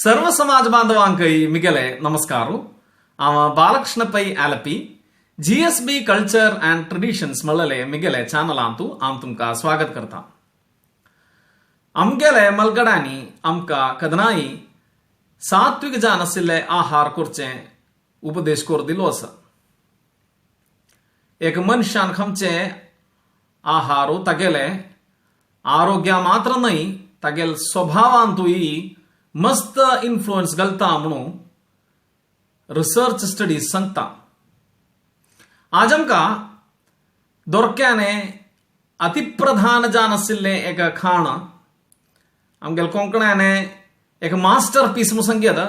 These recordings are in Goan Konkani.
सर्व समाज बांधवांकय मिगेले नमस्कार. हांव Balakrishna Pai Alleppey, GSB culture and traditions म्हणलेले मिगेले चॅनलांतू हांव तुमकां स्वागत करता. आमगेले मलगड्यांनी आमकां केन्नाय सात्वीक जावन आशिल्ले आहार करचें उपदेश कर दिलो आसा. एक मनशान खंयचे आहार तागेले आरोग्या मात्र न्हय तागेले स्वभावांतूय मस्त इन्फ्लुएन्स घालता म्हणून रिसर्च स्टडीज सांगता. आज आमकां दोरक्याने अतिप्रधान जावन आशिल्लें एक खाण आमगेले कोंकण्याने एक मास्टर पीस म्हणून सांगया.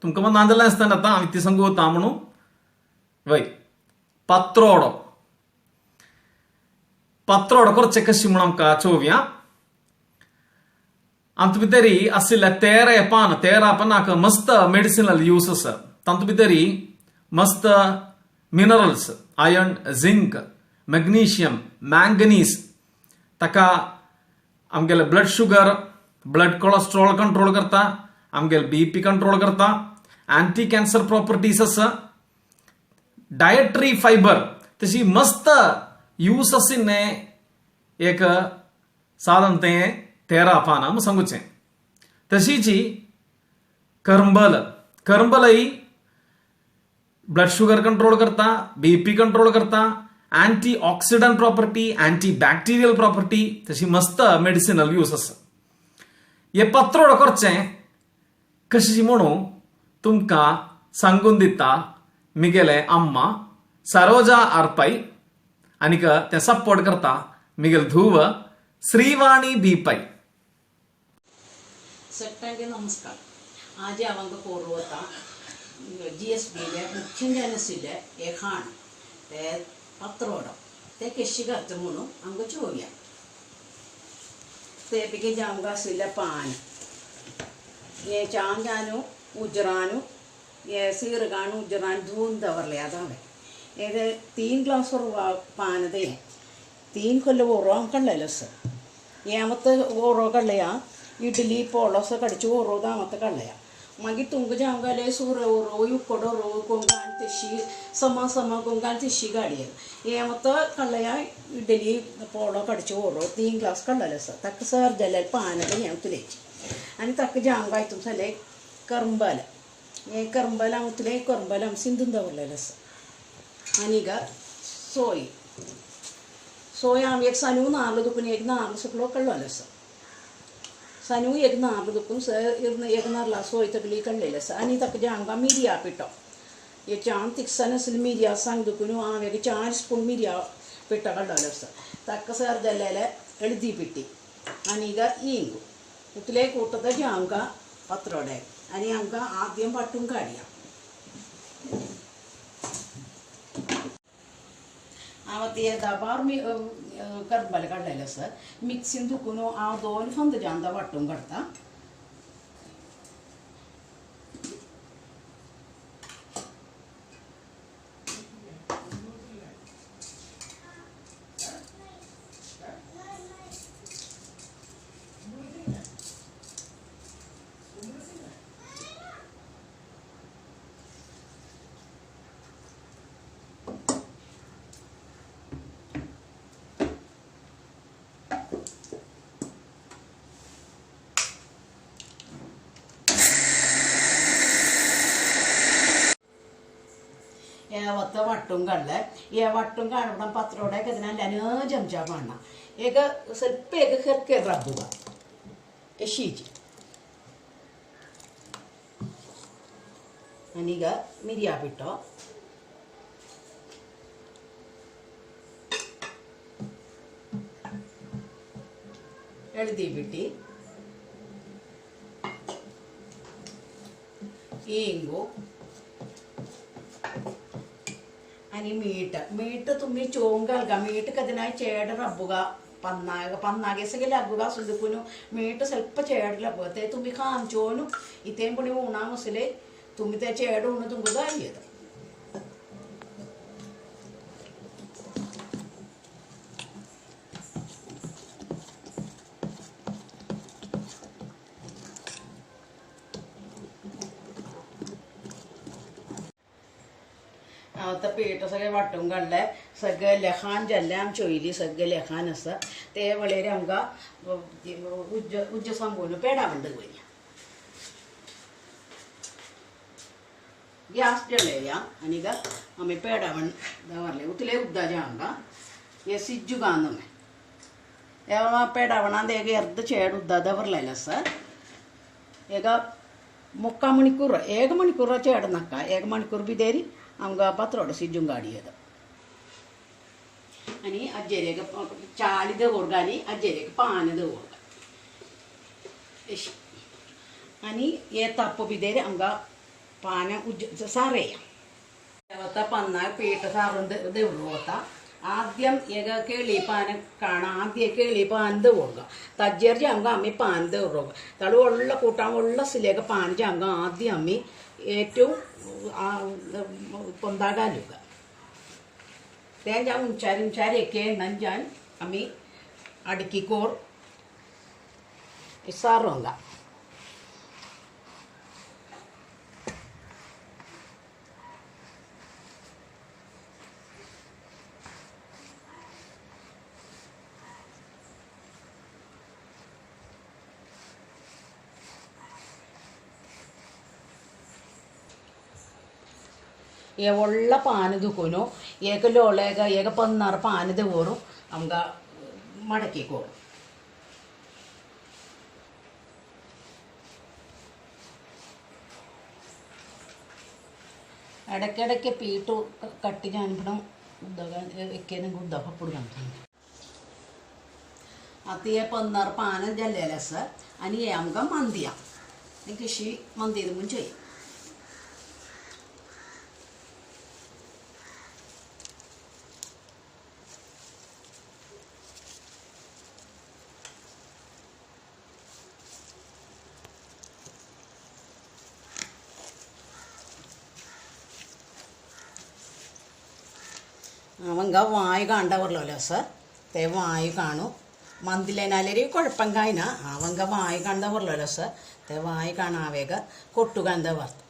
तुमकां मग नाजालें आसतना आतां हांवें ती सांगू वता म्हणून वय पत्रोडो पत्रोडो करचें कशी म्हणून आमकां चोवया. आमचे भितरी आशिल्ले तेरा पान तेरा पानाक मस्त मेडिसिनल यूज आसा. तातूंत भितरी मस्त minerals iron, zinc, magnesium, manganese ताका आमगेले blood sugar, blood cholesterol control करता, आमगेले बीपी कंट्रोल करता, अँटी कॅन्सर प्रॉपर्टीज आसा, डायटरी फायबर तशी मस्त यूज आशिल्लें एक साधन तें तेरा पानां म्हूण सांगुचें. तशीच करंबल, करंबलय ब्लड शुगर कंट्रोल करता, बीपी कंट्रोल करता, anti oxidant property, anti bacterial property तशी मस्त मेडिसिनल यूज आसा. हे पत्रोडो करचें कशें म्हणून तुमकां सांगून दिता मिगेले अम्मा सरोजा आरपाई आनीक तें सपोर्ट करता मिगेल धूव श्रीवाणी बी पै. सगळ्यांक नमस्कार. आज हांव कोरू वता जीएसबीले मुख्य जावन एक खाण ते पत्रोडो ते कशी घालता म्हणून आमकां चोवया. ते पैकी आमकां आशिल्लें पान हे चांगानू उजरानू हे सीरगानू उजरान धुवन दवरले हांवें. हे 3 ग्लास पान दे 3 കൊല്ലം ഓരോ കള്ളല്ല സർ. ഏമത്തെ ഓരോ കള്ളയാ ഇഡ്ഡലി പോളോസ കടിച്ച് ഓരോ താമത്തെ കള്ളയാ. मागीर तुमकां जे आमकां सुर ओरो उकडो रो कोंगान तशी समा समा कोंगान तशी गाडयेन ഏമത്തെ കള്ളയാ ഇഡ്ഡലി പോളോ കടിച്ച് ഓരോ 3 ग्लास कळ्ळें आसा. ताका सर जाल्यार पानां हें तुलेची आनी ताका जांगा हितून जालें करंबल हें करंबल हांव तुलें करंबल हांव सिंदून दवरलेलें आसा. आनी सोय सोय हांव एक सानू नाल्ल दुखून एक नाल्ल सुकलो कळ्ळोलें आसा. सानू एक नाल्ल दुखून एक नाल्ला सोय तकली कळ्ळेली आसा. आनी ताका जांगा मिरया पिठो हे चान तिकसान आसली मिरया सांग दुखून हांव एक 4 स्पून मिरया पिठो काडलेलो आसा. ताका सर जाल्यार हळदी पिठी आनी इंगू इतले കൂട്ടത്തെ जांगा पत्रोडे आनी आमकां आद्यम वांटून काडया. हांव ते दाबार करबल काडलेलें आसा मिक्सीन दुखून हांव 2 फंद जांदा वांटून काडटा. ഏവത്തെ വട്ടും കടല ഈ വട്ടും കാണുമ്പോൾ പത്രോടെ അതിനല്ല ചമച്ചാ പാണ ഏക സ്വല്പ ഏക ഹെർക്കെ റബ്ബുക ഷീജ് അനീക മിരിയാ പിട്ടോ എഴുതി പിട്ടി ഈങ്കു आनी मीठ मीठ तुम्ही चोवंक घालगा मीठ कदनाय चेड रब्बुगा पन्नाग पन्नागे सगळे लागुगा सुदकुनु मीठ ಸ್ವಲ್ಪ चेड लागुगा ते तुम्ही खान चोवनु इतें पुणी उणा मसले तुम्ही ते चेड उणू तुमकां जाय. आता पीठ सगळे वांटून काडले सगळे लेखान जाल्ले आम चोयली सगळे लेखान आसा ते वळेरे आमकां उज्ज उज्ज सांगून पेडा म्हणटा वयल्या गॅस जळयल्या आनी आमी पेडा म्हण दवरले उतले उद्दाचे आमकां हे सिज्जू घालून पेडा म्हणान एक अर्द चेड उद्दा दवरलेलें आसा. एक മുക്കാൽ മണിക്കൂർ ഏക മണിക്കൂർ ചേടനക്ക ഏക മണിക്കൂർ ಬಿದೇರಿ आमकां पात्रोड सिज्जूंक गाडयेता आनी आजेरेक चाळी दवरगा आनी आजेरेक पान दवरगा अशी. आनी हे तप्प बिदेरी आमकां पान उज्ज सारया പന്ന പീട്ട സാറും ദവറുവത്ത ആദ്യം ഏക കേളി പാന കാണാം. ആദ്യം കേളി പാൻ ദവറുക തജ്ജേർ ജാങ്ക അമ്മി പാൻ ദവറുക തളു ഉള്ള കൂട്ടാൻ ഉള്ള സിലേക്ക് പാൻ ജാങ്ക ആദ്യം അമ്മി ഏറ്റവും പൊന്താകാലുക തേൻ ഞാൻ ഉഞ്ചാരി ഉഞ്ചാരിയൊക്കെ നഞ്ചാൻ അമ്മി അടുക്കിക്കോർ സാറുങ്ക. ಒಳ್ಳ ಪಾನದುಕೂನು ಏಕ ಲೋಳೆಗ ಏಕ ಪನ್ನಾರು ಪಾನದ ಓರು ಅಮ್ಗ ಮಡಕಿ ಕೋರು. ഇടയ്ക്കിടയ്ക്ക് പീട്ടു കട്ടി ഞാനിവിടെ ഉദ്ദപ്പുടുക്കാം. അത്തിയെ പന്നാറ് പാന ജല്ലേലസ് അനി അമുക മന്തിയ കൃഷി മന്തിയത് മുൻ ചെയ്യും. അവങ്ക വായു കാണ്ടവർലോ സർ തേ വായു കാണും മന്തിലേനാലൊരു കുഴപ്പം കായന അവങ്ക വായു കണ്ടവർലോ സർ തേ വായു കാണാവേഗ കൊട്ടുകണ്ട വർത്ത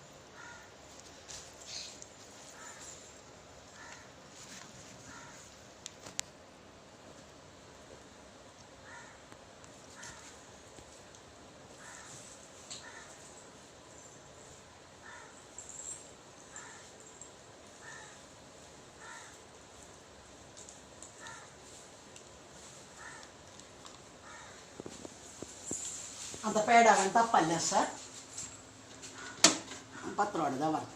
ಅಂತ ಪೇಡಾಗಂತ ತಪ್ಪಲ್ಲ ಸರ್ ಪತ್ರೋಡದ ವರ್ತ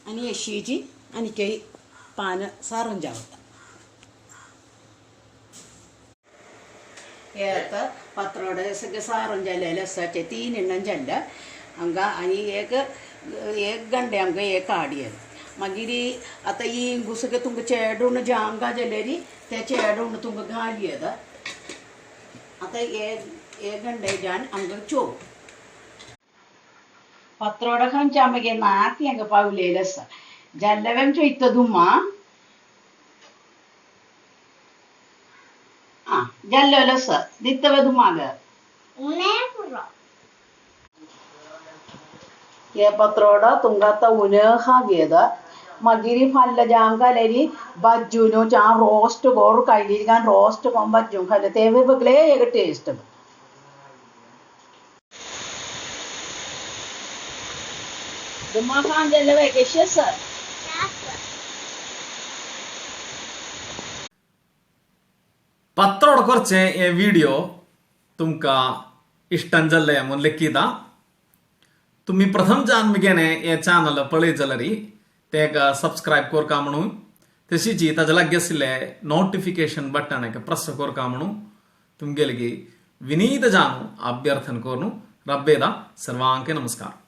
ಅನಿ ಯಶೀಜಿ ಅನಿಕೆ ಪಾನ ಸಾರಂಜಾವತ್ತ ಏತ ಪತ್ರೋಡ ಸಾರಂಜಲ್ಲ ಸಚೆ ತೀನ್ ಎಣ್ಣಂಜಲ್ಲ ಹಂಗ ಅನಿ ಏಕ ಏಕ್ ಗಂಟೆ ಹಂಗ ಏಕ ಆಡಿಯದು मागीर आतां ही गुसके तुमकां चेडूण जांगा जाल्यार ते चेडूण तुमकां घाली येता. आतां हे गंडे जान आमकां चो पत्रोडा खंयच्या मागीर नाती हांगा पावलेले आसा जाल्ल्या चोयता दुमा आं जाल्लेलो आसा दितवे दुमाग हे पत्रोडा तुमकां आतां उणे खागेदा मागीर फाल्यां जाम घालेली बाज्जून जाम रोस्ट गोर कायली रोस्ट कोण बाज्जून खाले ते वेगळे एक टेस्ट. दुमा खान जाल्ले वेगेशे सर. पत्रोड करचे हे व्हिडिओ तुमकां इश्टान जाल्ले म्हूण लेखिता. तुम्ही प्रथम जान मिगेने हे चॅनल पळयत जाल्यार तेका सबस्क्रायब करका म्हणून तशीच ताज्या लागीं आशिल्ले नोटिफिकेशन बटन प्रेस करका म्हणून तुमगेले विनीत जानू अभ्यर्थन करून रब्बेदा सर्वांके नमस्कार.